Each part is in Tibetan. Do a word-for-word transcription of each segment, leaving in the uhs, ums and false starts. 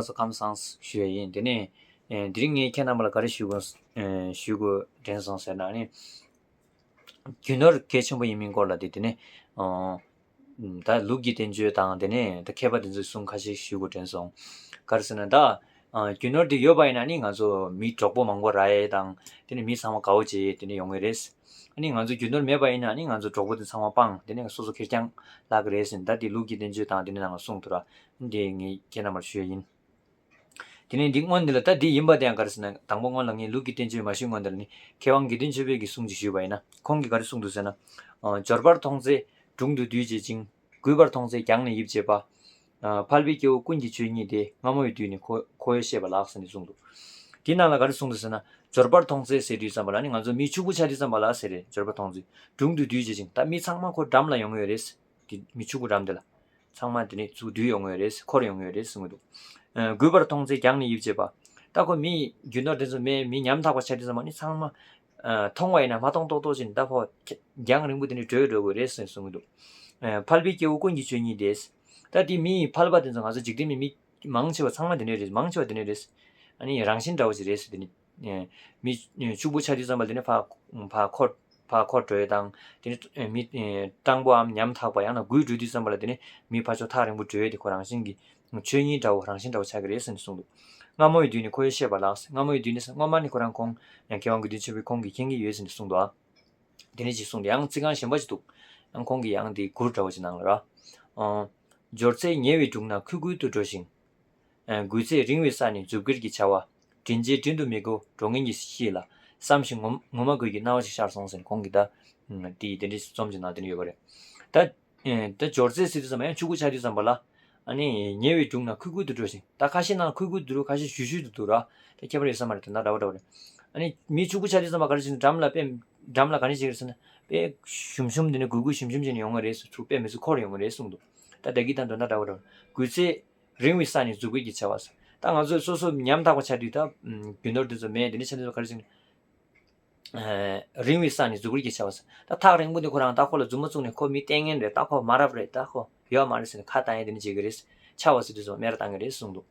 ཚོ་ཁམས་བཟང་ཞུ་ཡ་ཡིན། དེ་ནས་ཨེ་དེ་རིང་ངས་ཁྱེད་རྣམ་པ་ལ་ག་རེ་ཞུ་དགོས་ཨེ་ཞུ་དགོས་དྲན་སོང་ཟེར་ན་ནི། རྒྱུ་ནོར་གལ་ཆེན་པོ་ཡིན་མིན་སྐོར་ལ་དེ་དེ་ནས་ཨ་ད་ལུགས་ཀྱི་བསྟན་བཅོས་དང་དེ་ནས་ད་མཁས་པ་དེ་ཚོའི་གསུང་ཁ་ཤས་ཞུ་དགོས་དྲན་སོང་། ག་རེ་ཟེར་ན་ད་ཨ་རྒྱུ་ནོར་དེ་ཡོད་པ་ཡིན་ན་ནི་ང་ཚོ་མི་གྲོགས་པོ་མང་པོ་རག་ཡས་དང་དེ་ནས་མི་ཚང་མ་དགའ་བོ་བྱས་དེ་ནས་ཡོང་གི་རེད། ཨ་ནི་ང་ཚོ་རྒྱུ་ནོར་མེད་པ་ཡིན་ན་ནི་ང་ཚོ་གྲོགས་པོ་དེ་ཚང་མ་སྤངས་དེ་ནས་སོ་སོ་ཁེར་རྐྱང་ལྷག་གི་རེད་ཟེར་ད་དེ་ལུགས་ཀྱི་བསྟན་བཅོས་དང་དེ་ནས་ནང་ལ་གསུངས་འདུག་ར། དེ་ངས་ཁྱེད་རྣམ་པར་ཞུ་ཡ་ཡིན། དེ་ནས་འདི་སྔོན་འདི་ལ་ད་འདི་ཡིན་པ་དེ་ཡང་ག་རེ་ཟེར་ན་དང་པོ་སྔོན་ལ་ངས་ལུགས་ཀྱི་བསྟན་བཅོས་མ་ཞུས་སྔོན་འདི་ལ་ནི་མཁས་དབང་དགེ་འདུན་ཆོས་འཕེལ་གྱི་གསུང་ཅིག་ཞུས་པ་ཡིན་ན་ཁོང་གིས་ག་རེ་གསུངས་འདུག་ཟེར་ན། ཨ་འབྱོར་པར་མཐོང་ཚེ་དྲུང་དུ་འདུས་བྱེད་ཅིང་། རྒུད་པར་མཐོང་ཚེ་རྒྱང་ནས་ཡིབ་བྱེད་པ། ཨ་ཕལ་པའི་སྐྱེ་བོ་ཀུན་གྱི་ཆོས་ཉིད་དེ། སྔ་མོ་ཡི་དུས་ནས་ཁོ་ཁོ་བོས་ཤེས་པ་ལགས་ཟེར་ནས་གསུངས་འདུག་དེའི་ནང་ལ་ག་རེ་གསུངས་འདུག་ཟེར་ན། འབྱོར་པར་མཐོང་ཚེ་ཟེར་དུས་ཙམ་པ་ལ་ནི་ང་ཚོ་མི་ཕྱུག་པོ་ཆགས་དུས་ཙམ་པ་ལ་ཟེར་རེད། འབྱོར་པར་མཐོང་ཚེ་དྲུང་དུ་འདུས་བྱེད་ཅིང་ད་མི་ཚང་མ་ཁོ་འགྲམ་ལ་ཡོང་གི་ཡོད་རེད། དེ་མི་ཕྱུག་པོ་འགྲམ་དེ་ལ། ཚང་མ་དེ་ནས་ཚུར་འདུས་ཡོང་གི་ཡོད་རེད། འཁོར་ཡོང་གི་ཡོད་རེད་གསུང་གི་འདུག་ཨ་རྒུད་པར་མཐོང་ཚེ་རྒྱང་ནས་ཡིབ་བྱེད་པ། ད་ཁོ་མི་རྒྱུ་ནོར་དེ་ཚོ་མེད་མི་ཉམ་ཐག་པ་ཆགས་དུས་ཙམ་པ་ནི་ཚང་མ་ཨ་མཐོང་བ་ཡིན་ན་མ་མཐོང་ཏོག་ཏོག་ཅིག་ནི་ད་ཁོ་རྒྱང་རིང་པོ་དེ་ནས་བྲོས་འགྲོ་དགོས་རེད་ཟེར་གསུང་གི་འདུག་ཨ་ཕལ་པའི་སྐྱེ་བོ་ཀུན་གྱི་ཆོས་ཉིད་དེ། ད་དེ་མི་ཕལ་པ་དེ་ཚོ་ང་ཚོ་འཇིག་རྟེན་མི་མི་མང་ཆེ་བ་ཚང་མ་དེ་འདྲ་རེད། མང་ཆེ་བ་དེ་འདྲ་རེད། ཨ་ནི་རང་བཞིན་འདྲ་བོ་ཅིག་རེད་ཟེར་དེ་ནི། ཨེ་མི་ཨེ་ཕྱུག་པོ་ཆགས་དུས་ཙམ་པ་ལ་དེ་ནི་ཕར་ཕར་འཁོར་ཕར་འཁོར་འགྲོ་ཡས་དང་དེ་ནི་ཨེ་མི་ཨེ་སྤྲང་པོའམ་ཉམ་ཐག་པ་ཡང་ན་རྒུད་འགྲོ་དུས་ཙམ་པ་ལ་དེ་ནི་མི་ཕར་ཕྱོགས་ཐག་རིང་པོ་འགྲོ་ཡས་དེ་ཁོ་རང་བཞིན་གྱི་ཆོས་ཉིད་འདྲ་བོ་རང་བཞིན་འདྲ་བོ་ཆགས་ཀྱི་རེད་ཟེར་ནས་གསུངས་འདུག་སྔ་མོ་ཡི་དུས་ནས་ཁོ་བོས་ཤེས་པ་ལགས། སྔ་མོ་ཡི་དུས་ནས་སྔོན་མ་ནས་ཁོ་རང་ཁོང་ཡང་མཁས་དབང་དགེ་འདུན་ཆོས་འཕེལ་ཁོང་གིས་མཁྱེན་གྱི་ཡོད་ཟེར་ནས་གསུངས་འདུག་ཨ། དེ་ནས་ཅིག་གསུངས་ཏེ་ཡང་ཚིག་རྐང་གཞན་པ་ཅིག་འདུག་ཡང་ཁོང་གིས་ཡང་དེ་མགུར་འདྲ་བོ་ཅིག་ནང་ལ་ར། ཨ་འབྱོར་ཚེ་ཉེ་བའི་དྲུང་ན་ཁུ་ཁུ་ཏུ་འགྲོ་ཞིང་། ཨ་རྒུད་ཚེ་རིང་བའི་ས་ནི་མཛུབ་དཀར་གྱི་བྱ་བ། དྲིན་ཆེན་དྲིན་དུ་མི་དགོས་འགྲོ་ངན་གྱི་གཤིས་ལ། བསམ་ཞིང་ངུ་ངུ་མ་དགོས་ཀྱི་སྣང་བ་ཞིག་ཤར་སོང་ཟེར་ཁོང་གིས་ད་དེ་དེ་འདྲའི་རྩོམ་གྱི་ནང་དེ་འདྲ་ཡོད་པ་རེད། ད་ཨེ་ད་འབྱོར་ཚེ་ཟེར་དུས་ཙམ་པ་ཡང་ཕྱུག་པོ་ཆགས་དུས་ཙམ་པ་ལ་ཨ་ནི་ཉེ་བའི་དྲུང་ན་ཁུ་ཁུ་ཏུ་འགྲོ་ཞིང་། ད་ཁ་ཤས་ནང་ཁུ་ཁུ་ཏུ་འགྲོ། ཁ་ཤས་ཞུ་ཞུ་ཏུ་འགྲོ་ར། ད་ཁྱད་པར་ཡོད་ས་མ་རེད། དོན་དག་འདྲ་བོ་འདྲ་བོ་རེད། ཨ་ནི་མི་ཕྱུག་པོ་ཆགས་དུས་ཙམ་པ་ག་རེ་བྱེད་ན་འགྲམ་ལ་དཔེ་འགྲམ་ལ་ག་ནས་བྱེད་ཀྱི་རེད་ཟེར་ན་དཔེ་ཞུམ་ཞུམ་དེ་ནས་གུག་གུག་ཞུམ་ཞུམ་བྱས་ནས་ཡོང་གི་རེད་ཟེར། ཚུར་དཔེ་མི་ཚུར་འཁོར་ཡོང་གི་རེད་གསུངས་འདུག་ད་བདག་གིས་ད་དོན་དག་འདྲ་བོ་འདྲ་བོ་རེད། རྒུད་ཚེ་རིང་བའི་ས་ནི་མཛུབ་དཀར་གྱི་བྱ་བ་ཟེར། ད་ང་ཚོས་སོ་སོ་ཉམ་ཐག་པ་ཆགས་དུས་ད་རྒྱུ་ནོར་དེ་ཚོ་མེད། དེ་ནས་ཆ་དེ་ཚོ་ག་རེ་བྱེད་ན། ཨ་རིང་བའི་ས་ནི་མཛུབ་དཀར་གྱི་བྱ་བ་ཟེར། ད་ཐག་རིང་པོ་འདི་ཁོ་རང་ད་ཁོ་ལ་མཛུབ་མོ་བཙུགས་ནས་ཁོ་མི་ལྟས་ངན་རེད། ད་ཁོ་མ་རབས་རེད། ད་ཁོ་ཡོད་མ་རེད་ཟེར་ནས་ཁ་བཏང་ཡས་དེ་ནི་བྱེད་ཀྱི་རེད། ཆ་བ་ཟེར་དུས་ཙམ་མེ་ར་བཏང་གི་རེད་གསུངས་འདུག་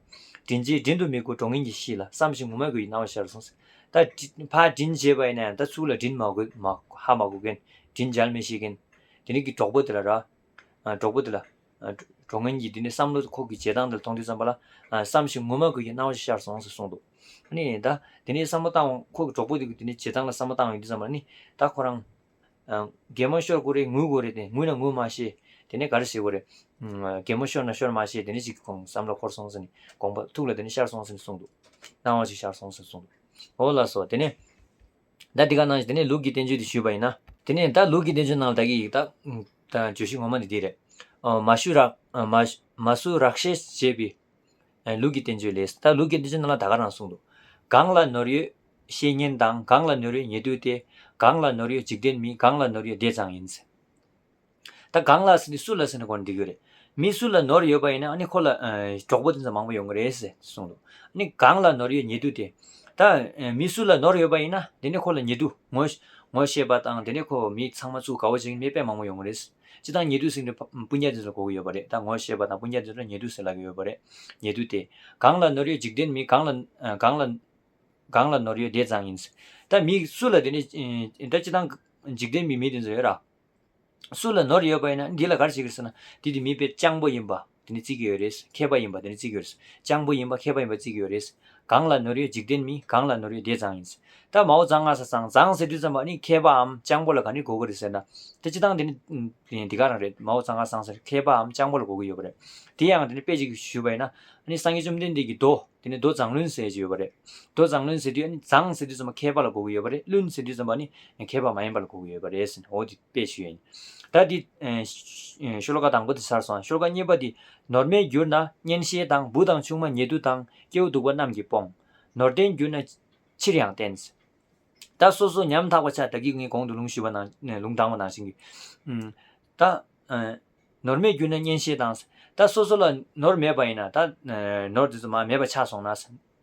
དྲིན་ཆེན་དྲིན་དུ་མི་དགོས་འགྲོ་ངན་གྱི་གཤིས་ལ། བསམ་ཞིང་ངུ་མ་དགོས་ཀྱི་སྣང་བ་ཤར་སོང་ཟེར། ད་དྲི་ཕར་དྲིན་བྱས་པ་ཡིན་ན་ཡང་ད་ཚུར་ལ་དྲིན་མ་དགོས་མ་ཧ་མ་གོ་མཁན། དྲིན་འཇལ་མི་ཤེས་མཁན། དེ་ནི་གི་གྲོགས་པོ་དེ་ལ་ར། ཨ་གྲོགས་པོ་དེ་ལ། ཨ་འགྲོ་ངན་གྱི་དེ་ནས་བསམ་བློ་ཁོ་གི་བྱེད་སྟངས་དེ་ལ་མཐོང་དུས་ཙམ་པ་ལ། ཨ་བསམ་ཞིང་ངུ་མ་དགོས་ཀྱི་སྣང་བ་ཞིག་ཤར་སོང་ཟེར་གསུངས་འདུག་ཨ་ནི་ད་དེ་ནས་བསམ་བློ་བཏང་ཁོ་གི་གྲོགས་པོ་དེ་གི་དེ་ནས་བྱེད་སྟངས་ལ་བསམ་བློ་བཏང་ཡོང་དུས་ཙམ་པ་ལ་ནི་ད་ཁོ་རང་། ཨ་གད་མོ་ཤོར་དགོས་རེད། ངུ་དགོས་རེད། དེ་ངུས་ན་ངུ་མ་ཤེས། དེ་ནས་ག་རེ་བྱེད་དགོས་རེད། ཨ་གད་མོ་ཤོར་ན་ཤོར་མ་ཤེས། དེ་ནས་ཅིག་ཁོང་བསམ་བློ་འཁོར་སོང་ཟེར་ནས་དགོངས་པ་ཐུགས་ལ་དེ་ནས་ཤར་སོང་ཟེར་ནས་གསུངས་འདུག་སྣང་བ་ཞིག་ཤར་སོང་ཟེར་གསུངས་འདུག་འོ་ལགས་སོ། དེ་ནས། ད་འདི་ག་ནང་བཞིན་དེ་ནས་ལུགས་ཀྱི་བསྟན་བཅོས་འདི་ཞུས་པ་ཡིན་ན། དེ་ནས་ད་ལུགས་ཀྱི་བསྟན་བཅོས་ནང་ལ་ད་གི་ད་ད་བརྗོད་གཞི་ངོ་མ་འདི་འདི་རེད། ཨ་མ་ཞུ་རག་ཨ་མ་མ་སུ་རག་ཤེས་བྱས་པའི་ཨ་ལུགས་ཀྱི་བསྟན་བཅོས་ལས། ད་ལུགས་ཀྱི་བསྟན་བཅོས་ནང་ལ་ད་ག་རང་གསུངས་འདུག་གང་ལ་ནོར་ཡོད་ཤེས་ཉེན་དང་། གང་ལ་ནོར་ཡོད་ཉེ་དུ་སྟེ། གང་ལ་ནོར་ཡོད་འཇིག་རྟེན་མི། གང་ལ་ནོར་ཡོད་དེ་ཙམ་ཡིན། ད་གང་ལ་ཟེར་དུས་སུ་ལ་ཟེར་ན་ཁོ་འདི་གི་རེད། མི་སུ་ལ་ནོར་ཡོད་པ་ཡིན་ན་ཨ་ནི་ཁོ་ལ་ཨ་གྲོགས་པོ་དེ་ཚོ་མང་པོ་ཡོང་གི་རེད་ཟེར་གསུངས་འདུག་ཨ་ནི་གང་ལ་ནོར་ཡོད་ཉེ་དུ་སྟེ། ད་ཨ་མི་སུ་ལ་ནོར་ཡོད་པ་ཡིན་ན་དེ་ནི་ཁོ་ལ་ཉེ་དུ་ངོ་ངོ་ཤེས་པ་དང་དེ་ནི་ཁོ་མི་ཚང་མ་ཚུར་དགའ་བོ་བྱེད་མཁན་མི་དཔེ་མང་པོ་ཡོང་གི་རེད། སྤྱིར་བཏང་ཉེ་དུ་ཟེར་དུས་སྤུན་ཀྱག་དེ་ཚོ་གོ་གི་ཡོད་པ་རེད། ད་ངོ་ཤེས་པ་དང་སྤུན་ཀྱག་དེ་ཚོ་ཉེ་དུ་ཟེར་ལབ་ཀྱི་ཡོད་པ་རེད། ཉེ་དུ་སྟེ། གང་ལ་ནོར་ཡོད་འཇིག་རྟེན་མི། གང་ལ་ཨ་གང་ལ་གང་ལ་ནོར་ཡོད་དེ་ཙམ་ཡིན། ད་མི་སུ་ལ་དེ་ནི་ཨ་ད་སྤྱིར་བཏང་འཇིག་རྟེན་མི་མི་དེ་ཚོ་ཡོད་ར། སུ་ལ་ནོར་ཡོད་པ་ཡིན་ན་འདི་ལ་ག་རེ་བྱེད་ཀྱི་རེད་ཟེར་ན། འདི་དེ་མི་དཔེ་སྤྱང་པོ་ཡིན་པ་དེ་ནི་བརྩི་གི་ཡོད་རེད། མཁས་པ་ཡིན་པ་དེ་ནི་བརྩི་གི་ཡོད་རེད། སྤྱང་པོ་ཡིན་པ་མཁས་པ་ཡིན་པ་བརྩི་གི་ཡོད་རེད། གང་ལ་ནོར་ཡོད་འཇིག་རྟེན་མི། གང་ལ་ནོར་ཡོད་དེ་ཙམ་ཡིན། ད་མའོ་ཙང་ང་ས་ཙང་ཙང་ཟེར་དུས་ཙམ་པ་ནི་མཁས་པའམ་སྤྱང་པོ་ལ་ག་ནི་གོ་གི་རེད་ཟེར་ན། དེ་སྤྱིར་བཏང་དེ་ནི་འདི་ག་རང་རེད། མའོ་ཙང་ང་ཙང་ཟེར་མཁས་པའམ་སྤྱང་པོ་ལ་གོ་གི་ཡོད་པ་རེད། དེ་ཡང་དེ་ནི་དཔེ་ཅིག་ཞུས་པ་ཡིན་ན་ཨ་ནི་སངས་རྒྱས་བཅོམ་ལྡན་འདས་ཀྱི་མདོ། དེ་ནས་མདོ་མཛངས་བླུན་ཟེར་གྱི་ཡོད་པ་རེད། མདོ་མཛངས་བླུན་ཟེར་དུས་ཨ་ནི་མཛངས་ཟེར་དུས་ཙམ་པ་མཁས་པ་ལ་གོ་གི་ཡོད་པ་རེད། བླུན་ཟེར་དུས་ཙམ་པ་ནི་མཁས་པ་མ་ཡིན་པ་ལ་གོ་གི་ཡོད་པ་རེད་ཟེར་ནས་འོ་དེ་དཔེ་ཞུ་ཡ་ཡིན། ད་འདི་ཨེ་ཤོ་ལོ་ཀ་དང་པོ་དེ་ཚར་སོང་། ཤོ་ལོ་ཀ་གཉིས་པ་དེ། ནོར་མེད་གྱུར་ན་གཉེན་བཤེས་དང་། བུ་དང་ཆུང་མ་ཉེ་དུ་དང་། སྐྱེ་བོ་གདུག་པ་རྣམས་ཀྱིས་སྤོང་། ནོར་ལྡན་གྱུར་ན་ཕྱིར་ཡང་བསྟེན། ད་སོ་སོ་ཉམ་ཐག་པ་ཆགས། ད་གིན་ངས་གོང་དུ་ལུང་ཞུས་པ་ནང་ལུང་དྲངས་པ་ནང་བཞིན་གྱི། ཨུམ། ད་ཨ་ནོར་མེད་གྱུར་ན་གཉེན་བཤེས་དང་། ད་སོ་སོ་ལ་ནོར་མེད་པ་ཡིན་ན། ད་ཨ་ནོར་དེ་ཚོ་མ་མེད་པ་ཆགས་སོང་ན།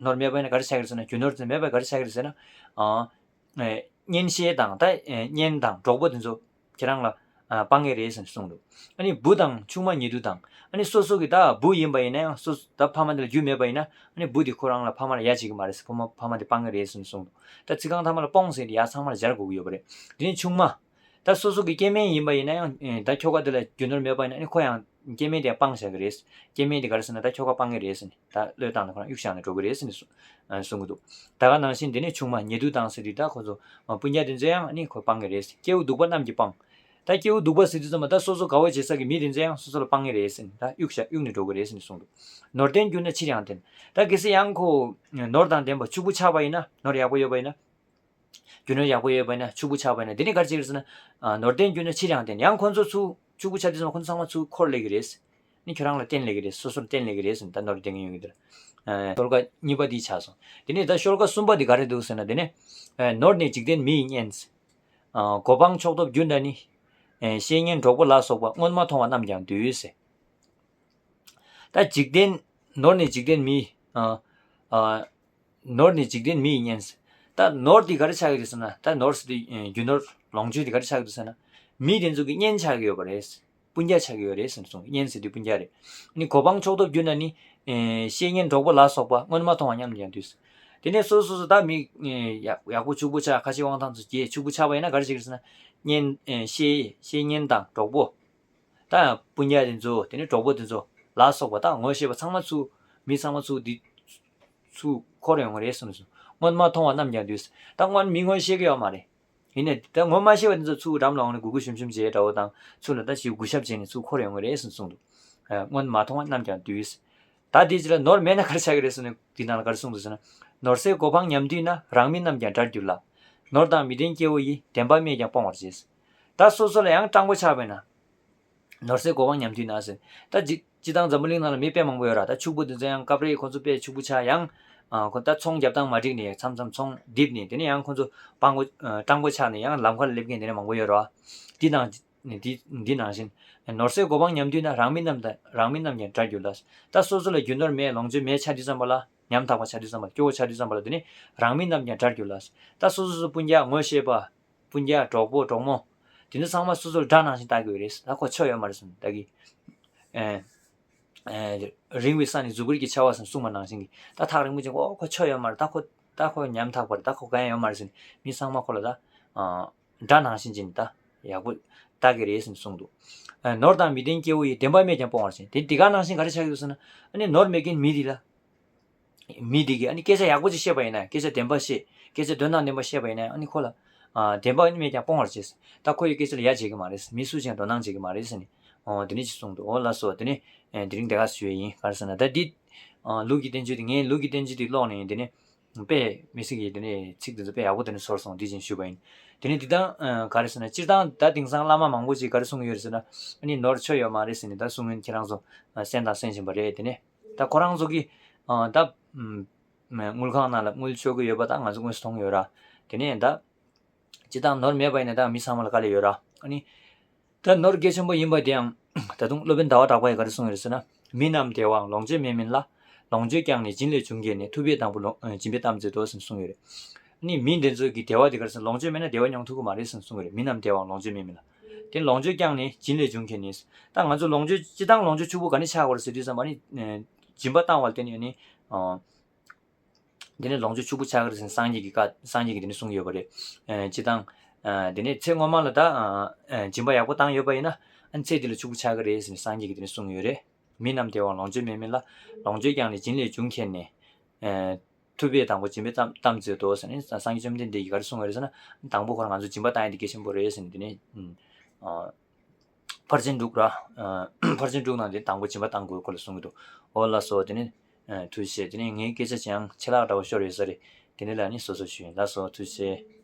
ནོར་མེད་པ་ཡིན་ན་ག་རེ་ཆགས་ཀྱི་རེད་ཟེར་ན། རྒྱུ་ནོར་དེ་མེད་པ་ག་རེ་ཆགས་ཀྱི་རེད་ཟེར་ན། ཨ་ཨ་གཉེན་བཤེས་དང་། ད་ཨ་གཉེན་དང་གྲོགས་པོ་དེ་ཚོ་ཁྱེད་རང་ལ་ ཨ་སྤང་ངེས་རེད་ཟེར་ནས་གསུངས་འདུག་ཨ་ནི་བུ་དང་ཆུང་མ་ཉེ་དུ་དང་། ཨ་ནི་སོ་སོ་གི་ད་བུ་ཡིན་པ་ཡིན་ན་ཡང་སོ་སོ་ད་ཕ་མ་དེ་ལ་རྒྱུས་མེད་པ་ཡིན་ན། ཨ་ནི་བུ་དེ་ཁོ་རང་ལ་ཕ་མ་ལ་ཡ་བྱེད་ཀྱི་མ་རེད་ཟེར། ཕ་མ་ཕ་མ་དེ་སྤང་ངེས་རེད་ཟེར་ནས་གསུངས་འདུག་ད་ཚིག་རྐང་ཐ་མ་ལ་སྤོང་ཟེར་དེ་ཡ་ཚང་མ་ལ་སྦྱར་དགོས་ཀྱི་ཡོད་པ་རེད། དེ་ནས་ཆུང་མ། ད་སོ་སོ་གི་སྐྱེ་དམན་ཡིན་པ་ཡིན་ན་ཡང་ཨེ་ད་ཁྱོ་ག་དེ་ལ་རྒྱུ་ནོར་མེད་པ་ཡིན་ན། ཨ་ནི་ཁོ་ཡང་སྐྱེ་དམན་དེ་སྤང་བཞག་གི་རེད། སྐྱེ་དམན་དེ་ག་རེ་ཟེར་ན་ད་ཁྱོ་ག་སྤང་གི་རེད་ཟེར་ནས། ད་བློས་བཏང་ནས་ཁོ་རང་གཡུག་བཞག་ནས་འགྲོ་གི་རེད་ཟེར་ནས་གསུ- ཨ་གསུང་གི་འདུག་ད་ག་ནང་བཞིན་དེ་ནས་ཆུང་མ་ཉེ་དུ་དང་ཟེར་དུས་ད་ཁོ་ཚོ་སྤུན་ཀྱག་དེ་ཚོ་ཡང་ཨ་ནི་ཁོ་སྤང་གི་རེད། སྐྱེ་བོ་སྡུག་པ་རྣམས་ཀྱིས་སྤང་། ད་སྐྱེ་བོ་སྡུག་པ་ཟེར་དུས་ཙམ་པ་ད་སོ་སོ་དགའ་བོ་བྱེད་ས་གི་མི་དེ་ཚོ་ཡང་སོ་སོ་ལ་སྤང་གི་རེད་ཟེར་ནས་ད་གཡུག་བཞག་གཡུག་ནས་འགྲོ་གི་རེད་ཟེར་ནས་གསུངས་འདུག་ནོར་ལྡན་གྱུར་ན་ཕྱིར་ཡང་བརྟེན། ད་གལ་སྲིད་ཡང་ཁོ་ནོར་དང་ལྡན་པ་ཕྱུག་པོ་ཆགས་པ་ཡིན་ན། ནོར་ཡག་པོ་ཡོད་པ་ཡིན་ན། རྒྱུ་ནོར་ཡག་པོ་ཡོད་པ་ཡིན་ན། ཕྱུག་པོ་ཆགས་པ་ཡིན་ན། དེ་ནས་ག་རེ་བྱེད་ཀྱི་རེད་ཟེར་ན། ཨ་ནོར་ལྡན་གྱུར་ན་ཕྱིར་ཡང་བརྟེན། ཡང་ཁོ་ཚོ་ཚུར་ཕྱུག་པོ་ཆགས་དུས་ཙམ་པ་ཁོ་ཚོ་ཚང་མ་ཚུར་འཁོར་སླེབས་ཀྱི་རེད། ནི་ཁྱོད་རང་ལ་བརྟེན་སླེབས་ཀྱི་རེད། སོ་སོར་བརྟེན་སླེབས་ཀྱི་རེད་ཟེར་ནས་ད་ནོར་ལྡན་གྱི་ཡོང་གི་འདུག་ཨ་ཤོ་ལོ་ཀ་གཉིས་པ་འདི་ཆགས་སོང་། དེ་ནས་ད་ཤོ་ལོ་ཀ་གསུམ་པ་འདི་ག་རེ་འདུག་ཟེར་ན། དེ་ནས་ཨ་ནོར་ནི་འཇིག་རྟེན་མི་ཡི་གཉེན། ཨ་གོ་འཕང་མཆོག་ཐོབ་རྒྱུ་འདྲ་ནི། ཨ་བཤེས་གཉེན་གྲོགས་པོ་ལ་སོགས་པ། སྔོན་མ་མཐོང་བ་རྣམས་ཀྱང་འདུས་ཟེར། ད་འཇིག་རྟེན། ནོར་ནི་འཇིག་རྟེན་མི། ཨ་ཨ་ནོར་ནི་འཇིག་རྟེན་མི་ཡི་གཉེན་ཟེར། ད་ནོར་འདི་ག་རེ་ཆགས་ཀྱི་རེད་ཟེར་ན། ད་ནོར་ཟེར་དུས་ཨེ་རྒྱུ་ནོར་ལོངས་སྤྱོད་འདི་ག་རེ་ཆགས་ཀྱི་རེད་ཟེར་ན། མི་དེ་ཚོ་གི་གཉེན་ཆགས་ཀྱི་ཡོད་པ་རེད། སྤུན་ཀྱག་ཆགས་ཀྱི་ཡོད་རེད་ཟེར་ནས་གསུངས། གཉེན་ཟེར་དུས་སྤུན་ཀྱག་རེད། ནི་གོ་འཕང་མཆོག་ཐོབ་རྒྱུ་ན་ནི། ཨེ་བཤེས་གཉེན་གྲོགས་པོ་ལ་སོགས་པ། སྔོན་མ་མཐོང་བ་རྣམས་ཀྱང་འདུས། དེ་ནས་སོ་སོ་སོ་ད་མི་ཨེ་ཡག་ཡག་པོ་ཕྱུག་པོ་ཆགས། ཁ་ཆེ་དབང་ཐང་ཚོ་རྒྱས། ཕྱུག་པོ་ཆགས་པ་ཡིན་ན་ག་རེ་བྱེད་ཀྱི་རེད་ཟེར་ན། གཉེན་ཨེ་བཤེས་བཤེས་གཉེན་དང་གྲོགས་པོ། ད་སྤུན་ཀྱག་དེ་ཚོ། དེ་ནས་གྲོགས་པོ་དེ་ཚོ་ལ་སོགས་པ། ད་ངོ་ཤེས་པ་ཚང་མ་ཚུར། མི་ཚང་མ་ཚུར་འདི་ཚུར་འཁོར་ཡོང་གི་རེད་གསུངས་སོང་། སྔོན་མ་མཐོང་བ་རྣམས་ཀྱང་འདུས། ད་སྔོན་མི་ངོ་ཤེས་ཀྱི་ཡོད་མ་རེད། ཡིན་ནའི་ད་ངོ་མ་ཤེས་པ་དེ་ཚོ་ཚུར་འགྲམ་ལ་འོང་ནས་གུས་གུས་ཞུམ་ཞུམ་བྱས་འདྲ་བོ་དང་། ཚུར་ལ་ད་ཞིག་གུས་ཞབས་བྱས་ནས་ཚུར་འཁོར་ཡོང་གི་རེད་གསུངས་སོང་འདུག་ཨ་སྔོན་མ་མཐོང་བ་རྣམས་ཀྱང་འདུས། ད་དེ་ཅི་ལ་ནོར་མེད་ན་ག་རེ་ཆགས་ཀྱི་རེད་ཟེར་ནས་དེ་ནང་ལ་ག་རེ་གསུངས་འདུག་ཟེར་ན། ནོར་ཟད་གོ་འཕང་ཉམས་དུས་ན། རང་མིན་རྣམས་ཀྱང་དགྲར་འགྱུར་ལ། ནོར་དང་མི་ལྡན་སྐྱེ་བོ་ཡི། བདེན་པ་རྨས་ཀྱང་སྤོང་བར་བྱེད། ད་སོ་སོ་ལ་ཡང་སྤྲང་པོ་ཆགས་པས་ན། ནོར་ཟད་གོ་འཕང་ཉམས་དུས་ན་ཟེར། ད་སྤྱི་སྤྱི་བཏང་འཛམ་བུ་གླིང་ནང་ལ་མི་དཔེ་མང་པོ་ཡོད་ར། ད་ཕྱུག་པོ་དེ་ཚོ་ཡང་སྐབས་རེ་ཁོ་ཚོ་དཔེ་ཕྱུག་པོ་ཆགས། ཡང་ཨ་ཁོ་ད་ཚོང་རྒྱབ་སྟངས་མ་འགྲིག་ནས་མཚམས་མཚམས་ཚོང་རྡིབ་ནས། དེ་ནས་ཡང་ཁོ་ཚོ་སྤྲང་པོ་ཨ་སྤྲང་པོ་ཆགས་ནས་ཡང་ལམ་ཁ་ལ་སླེབས་མཁན་དེ་འདྲ་མང་པོ་ཡོད་ར། འདི་ནང་འདི་འདི་ནང་བཞིན། ནོར་ཟད་གོ་འཕང་ཉམས་དུས་ན། རང་མིན་རྣམས་དང་རང་མིན་རྣམས་ཀྱང་དགྲར་འགྱུར་ལ། ད་སོ་སོ་ལ་རྒྱུ་ནོར་མེད་ལོངས་སྤྱོད་མེད་ཆགས་དུས་ཙམ་པ་ལ། ཉམ་ཐག་པ་ཆགས་དུས་ཙམ་པ་ལ། སྐྱོ་བོ་ཆགས་དུས་ཙམ་པ་ལ། དེ་ནི་རང་མིན་རྣམས་ཀྱང་དགྲར་འགྱུར་ལ། ད་སོ་སོ་སོ་སྤུན་ཀྱག་ངོ་ཤེས་པ། སྤུན་ཀྱག་གྲོགས་པོ་གྲོགས་མོ། དེ་ཚོ་ཚང་མ་སོ་སོར་དགྲ་ནང་བཞིན་ལྟ་དགོས་རེད། ད་ཁོ་ཆོ་ཡོད་མ་རེད་གསུངས། ད་གི་ཨེ་ཨེ་རིང་བའི་ས་ནི་གཟུགས་པོ་གི་ཆ་བ་ཟེར་གསུངས་པ་ནང་བཞིན་གྱི། ད་ཐག་རིང་པོ་ཅིག་ཨོ་ཁོ་ཆོ་ཡོད་མ་རེད། ད་ཁོ་ད་ཁོ་ཉམ་ཐག་པ་རེད། ད་ཁོ་གང་ཡང་ཡོད་མ་རེད་ཟེར་ནས་མི་ཚང་མ་ཁོ་ལ་ད་ཨ་དགྲ་ནང་བཞིན་ཅིག་ད་ཡག་པོ་ལྟ་གི་རེད་ཟེར་ནས་གསུངས་འདུག་ཨ་ནོར་དང་མི་ལྡན་སྐྱེ་བོ་ཡི། བདེན་པ་རྨས་ཀྱང་སྤོང་བར་བྱེད། དེ་འདི་ག་ནང་བཞིན་ག་རེ་ཆགས་ཀྱི་འདུག་ཟེར་ན། ཨ་ནི་ནོར་མེད་མཁན་མི་འདི་ལ། མི་དེ་གིས་ཨ་ནི་སྐད་ཆ་ཡག་པོ་ཅིག་བཤད་པ་ཡིན་ན། སྐད་ཆ་བདེན་པ་བཤད། སྐད་ཆ་དོན་དང་ལྡན་པ་བཤད་པ་ཡིན་ན། ཨ་ནི་ཁོ་ལ་ཨ་བདེན་པ་རྨས་ཀྱང་སྤོང་བར་བྱེད། ད་ཁོ་ཡི་སྐད་ཆ་ལ་ཡ་བྱེད་ཀྱི་མ་རེད། མི་སུ་ཞིག་ཡང་དོ་སྣང་བྱེད་ཀྱི་མ་རེད་ཟེར་ནས། ཨོ་དེ་ནས་ཅིག་གསུངས་འདུག་ཨོ་ལགས་སོ། དེ་ནས་ཨེ་དེ་རིང་དེ་ག་ཞུ་ཡས་ཡིན། ག་རེ་ཟེར་ན། ད་འདི་ཨ་ལུགས་ཀྱི་བསྟན་བཅོས་དེ། ངའི་ལུགས་ཀྱི་བསྟན་བཅོས་དེ་ཀློག་ནས་དེ་ནས་དཔེ་མི་སྲིད་ཀྱི་དེ་ནས་ཚིག་དེ་ཚོ་དཔེ་ཡག་པོ་དེ་ནས་ཚོར་སོང་། འདི་བཞིན་ཞུས་པ་ཡིན། དེ་ནས་འདི་དང་ཨ་ག་རེ་ཟེར་ན། སྤྱིར་བཏང་ད་དེང་སང་བླ་མ་མང་པོ་ཅིག་ག་རེ་གསུང་གི་ཡོད་རེད་ཟེར་ན། ཨ་ནི་ནོར་ཆོ་ཡོད་མ་རེད་ཟེར་ནས་ད་གསུང་མཁན་ཁྱེད་རང་ཚོ་ཨ་གསན་དང་གསན་བཞིན་པ་རེད། དེ་ནས། ད་ཁོ་རང་ཚོ་གི་ཨ་ད་ཨམ་དངུལ་ཁང་ནང་ལ་དངུལ་ཤོར་གི་ཡོད་པ་ད་ང་ཚོ་དངོས་སུ་མཐོང་ཡོད་ར། དེ་ནས་ད་སྤྱིར་བཏང་ནོར་མེད་པ་ཡིན་ན་ད་མི་ཚང་མ་ལ་དཀའ་ལས་ཡོད་ར། ཨ་ནི་ད་ནོར་གལ་ཆེན་པོ་ཡིན་པ་དེའང་ད་དུང་སློབ་དཔོན་ཟླ་བ་གྲགས་པ་ཡིས་ག་རེ་གསུངས་ཡོད་རེད་ཟེར་ན། མི་རྣམས་བདེ་བའང་ལོངས་སྤྱོད་མེད་མིན་ལ། ལོངས་སྤྱོད་ཀྱང་ནི་སྦྱིན་ལས་འབྱུང་མཁན་ནི། ཐུབ་པས་དང་པོ་ལོངས་ཨ་སྦྱིན་པའི་གཏམ་མཛད་དོ་ཟེར་གསུངས་ཡོད་རེད། ཨ་ནི་མི་འདི་ཚོ་གི་བདེ་བ་དེ་ག་རེ་ཟེར། ལོངས་སྤྱོད་མེད་ན་བདེ་བ་མྱོང་ཐུབ་ཀྱི་མ་རེད་ཟེར་གསུངས་ཡོད་རེད། མི་རྣམས་བདེ་བའང་ལོངས་སྤྱོད་མེད་མིན་ལ། དེ་ལོངས་སྤྱོད་ཀྱང་ནི་སྦྱིན་ལས་འབྱུང་མཁན་ནི། ད་ང་ཚོ་ལོངས་སྤྱོད་སྤྱིར་བཏང་ལོངས་སྤྱོད་ཕྱུག་པོ་ག་ནས་ཆགས་དགོས་རེད་ཟེར་དུས་ཙམ་པ་ནི། ཨ་སྦྱིན་པ་བཏང་བ་ལ་བརྟེན་ནས་ནི། ཨ་དེ་ནས་ལོངས་སྤྱོད་ཕྱུག་པོ་ཆགས་ཀྱི་རེད་ཟེར་ནས་སངས་རྒྱས་ཀྱི་བཀའ། སངས་རྒྱས་ཀྱིས་དེ་ནས་གསུངས་ཡོད་པ་རེད། ཨ་སྤྱིར་བཏང་། ཨ་དེ་ནས་ཚེ་སྔོན་མ་ལ་ད་ཨ་ཨ་སྦྱིན་པ་ཡག་པོ་བཏང་ཡོད་པ་ཡིན་ན། ཨ་ཚེ་འདི་ལ་ཕྱུག་པོ་ཆགས་ཀྱི་རེད་ཟེར་ནས་སངས་རྒྱས་ཀྱིས་དེ་ནས་གསུངས་ཡོད་རེད། མི་རྣམས་བདེ་བའང་ལོངས་སྤྱོད་མེད་མིན་ལ། ལོངས་སྤྱོད་ཀྱང་ནི་སྦྱིན་ལས་འབྱུང་མཁན་ནི། ཨ་ཐུབ་པས་དང་པོ་སྦྱིན་པའི་གཏམ་གཏམ་མཛད་དོ་ཟེར་ནས། སངས་རྒྱས་བཅོམ་ལྡན་འདས་ཀྱིས་ག་རེ་གསུངས་པ་རེད་ཟེར་ན། དང་པོ་ཁོ་རང་ང་ཚོ་སྦྱིན་པ་བཏང་ཡ་དེ་གལ་ཆེན་པོ་རེད་ཟེར་ནས། དེ་ནས་ཨ་ཕར་ཕྱིན་དྲུག་ར། ཨ་ཕར་ཕྱིན་དྲུག་ནང་དེ་དང་པོ་སྦྱིན་པ་བཏང་དགོས་སྐོར་ལ་གསུང་གི་འདུག་ཨོ་ལགས་སོ། དེ་ནས་ཨ་ཐུགས་རྗེ་ཆེ། དེ་ནས་ངའི་སྐད་ཆ་ཅང་ཆད་ལྷག་འདྲ་བོ་ཤོར་ཡོད་ས་རེད། དེ་ནས་ལ་ནི་སོ་སོ་ཞུ་ཡིན། ལགས་སོ། ཐུགས་རྗེ་ཆེ།